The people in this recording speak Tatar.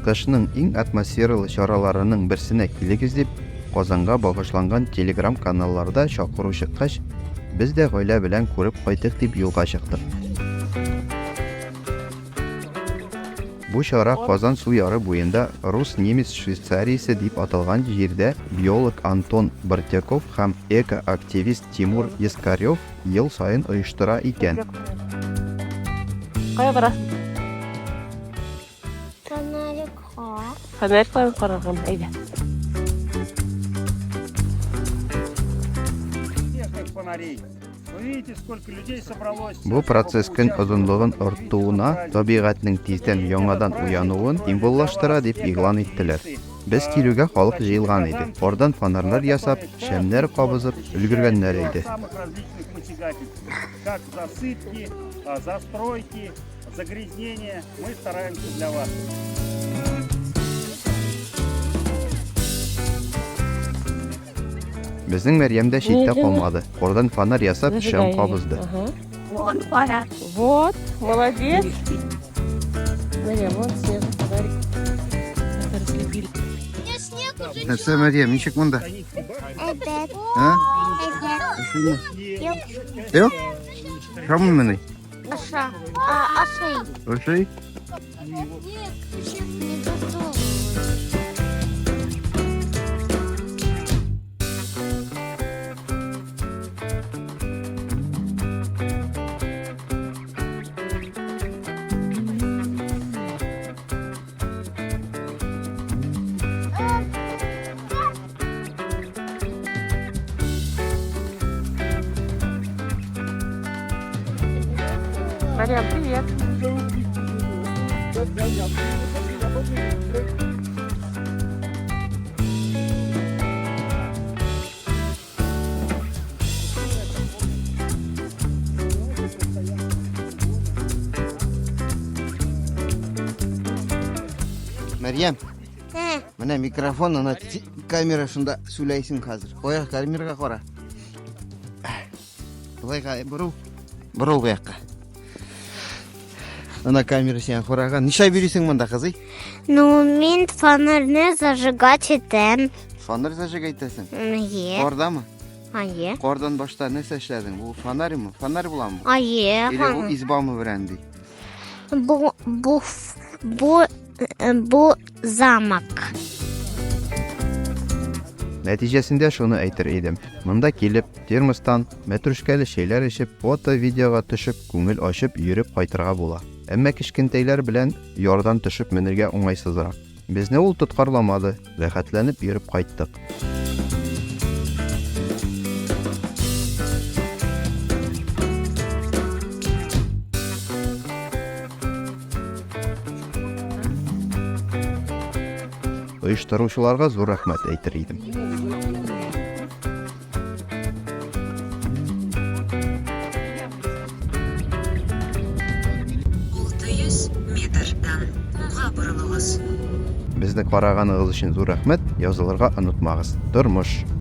Кышның иң атмосфералы чараларының берсенә килегез дип, Казанга багышланган телеграм-каналларда чакыру чыккач, без дә гаилә белән күреп кайтыйк дип юлга чыктык. Бу чара Казан су яры буенда Рус-немец Швейцариясе дип аталган җирдә биолог Антон Бортяков һәм эко-активист Тимур Ескарев ел саен оештыра икән. Кая барасың? Фонарикка. Фонарикларын караргамы? Әйдә. Фонарей. Бу процесс көн озынлыгын артуына, табигатьнең тиздән яңадан уянуын символлаштыра дип игълан иттеләр. Без килүгә халык җыелган иде. Кардан фонарьлар ясап, шәмнәр кабызып өлгергәннәр иде. Загрязнение мы стараемся для вас. Безнең Мәрьям дә читтә калмады. Кардан фонарь ясап, шәм кабызды. Вот, молодец. Мәрьям, вот снежный фонарик. Это разлепили. Нәрсә, Мәрьям, ничек монда? Әйбәт. А? Әйбәт. Юк. Юк? Шаммыни? Аша. А, ашый. Ошый? Нет, сейчас не засовывай. Мария, привет. Мәрьям, менә микрофон, ана камера шунда сөйләйсең хәзер. Кая камерага кара. Былайга борыл. Борыл бу якка. Ана камера сиңа караган. Нишләп йөрисең монда, кызый? Ну, мин фонарьны зажигать итәм. Фонарь зажигать итәсең? Е. Кардамы? Ае. Кардан башта нәрсә эшләдең? Бу фонарьмы? Фонарь буламы? Ае. Или бу избамы берәнди? Бу бу бу бу замок. Нәтиҗәсендә шуны әйтер идем. Монда килеп, термостан мәтрүшкәле чәйләр эчеп, фото, видеога төшеп, күңел ачып йөреп кайтырга була. Әмма кечкентәйләр белән ярдан төшеп менергә уңайсызрак. Безне ул тоткарламады, рәхәтләнеп йөреп кайттык. Оештыручыларга зур рәхмәт әйтер идем. Метрдан уңга борылыгыз. Безне караганыгыз өчен зур рәхмәт, язылырга онытмагыз. Тормыш.